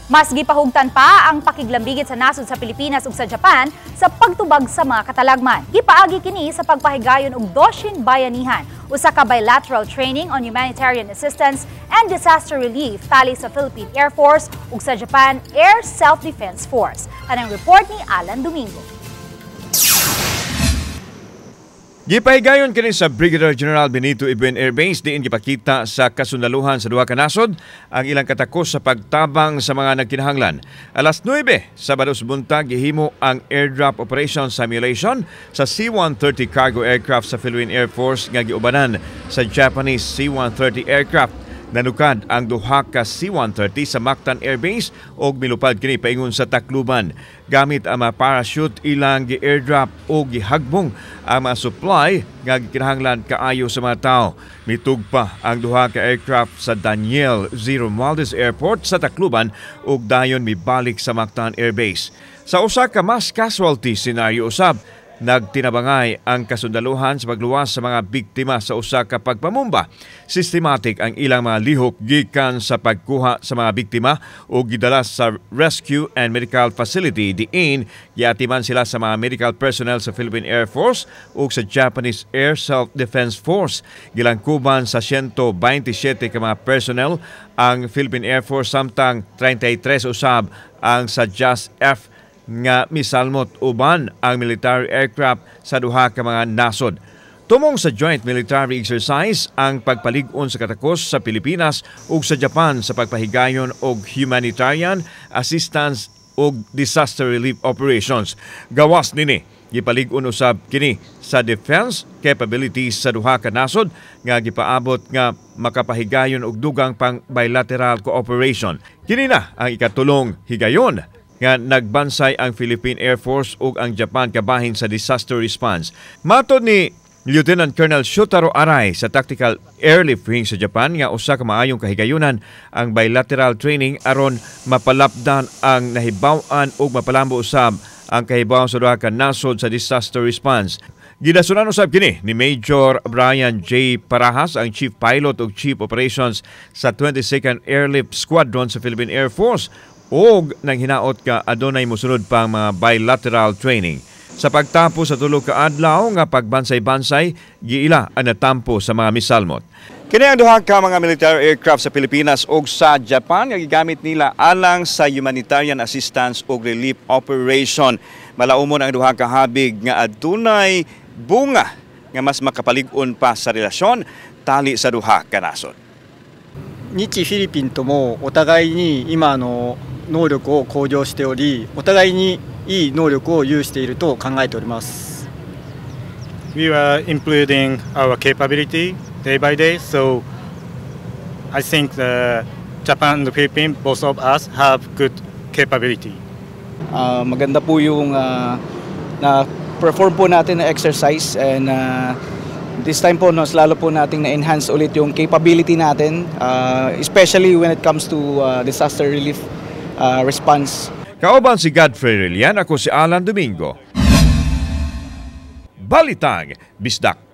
Mas gipahugtan pa ang pakiglambigit sa nasod sa Pilipinas ug sa Japan sa pagtubag sa mga katalagman. Gipaagi kini sa pagpahigayon og Doshin Bayanihan, usa ka bilateral training on humanitarian assistance and disaster relief tali sa Philippine Air Force ug sa Japan Air Self-Defense Force. Anang report ni Alan Domingo. Gipahigayon kini sa Brigadier General Benito Ebuen Air Base, diin gipakita sa kasundaluhan sa duha ka nasod ang ilang katakos sa pagtabang sa mga nagkinahanglan. Alas 9 Sabado sa buntag, gihimo ang airdrop operation simulation sa C-130 cargo aircraft sa Philippine Air Force nga giubanan sa Japanese C-130 aircraft. Nanukad ang duha ka C-130 sa Mactan Air Base ug milupad kini paingon sa Tacloban. Gamit ang mga parachute, ilang gi-airdrop o gihagbong ang mga supply nga gikinahanglan kaayo sa mga tao. Mitugpa ang duha ka aircraft sa Daniel Z. Romualdez Airport sa Tacloban ug dayon mibalik sa Mactan Air Base. Sa usa ka mass casualty scenario usab, nagtinabangay ang kasundaluhan sa pagluwas sa mga biktima sa usa ka pagpamumba. Systematic ang ilang mga lihok gikan sa pagkuha sa mga biktima o gidala sa rescue and medical facility, diin giatiman sila sa mga medical personnel sa Philippine Air Force ug sa Japanese Air Self-Defense Force. Gilangkuban sa 127 ka mga personnel ang Philippine Air Force, samtang 33 usab ang sa JASDF nga misalmot uban ang military aircraft sa duha ka mga nasod. Tumong sa joint military exercise ang pagpalig-on sa katakos sa Pilipinas ug sa Japan sa pagpahigayon og humanitarian assistance ug disaster relief operations. Gawas nini, gipalig-on usab kini sa defense capabilities sa duha ka nasod nga gipaabot nga makapahigayon og dugang pang bilateral cooperation. Kini na ang ikatulong higayon nga nagbansay ang Philippine Air Force ug ang Japan kabahin sa disaster response. Matod ni Lieutenant Colonel Shotaro Arai sa Tactical Airlift Wing sa Japan nga usa ka maayong kahigayunan ang bilateral training aron mapalapdan ang nahibaw-an ug mapalambo usab ang kahibaw sa duha ka nasod sa disaster response. Gidasunan usab kini ni Major Brian J. Parajas, ang Chief Pilot ug Chief Operations sa 22nd Airlift Squadron sa Philippine Air Force, ug nang hinaot ka adunay mosunod pang mga bilateral training. Sa pagtapos sa 3 ka adlaw nga pagbansay-bansay, giila ang natampo sa mga misalmot. Kini ang duha ka mga military aircraft sa Pilipinas ug sa Japan nga gigamit nila alang sa humanitarian assistance ug relief operation. Malaumon ang duha ka habig nga adunay bunga nga mas makapalig-on pa sa relasyon tali sa duha ka nasod. 日フィリピンともお互いに今能力を向上しており、お互いにいい能力を有していると考えております。 We are improving our capability day by day, so I think the Japan and the Philippines, both of us have good capability. Maganda po yung na perform po natin na exercise and this time po mas lalo po nating na-enhance ulit yung capability natin, especially when it comes to disaster relief response. Kauban si Godfrey Relian, ako si Alan Domingo. Balitang Bisdak.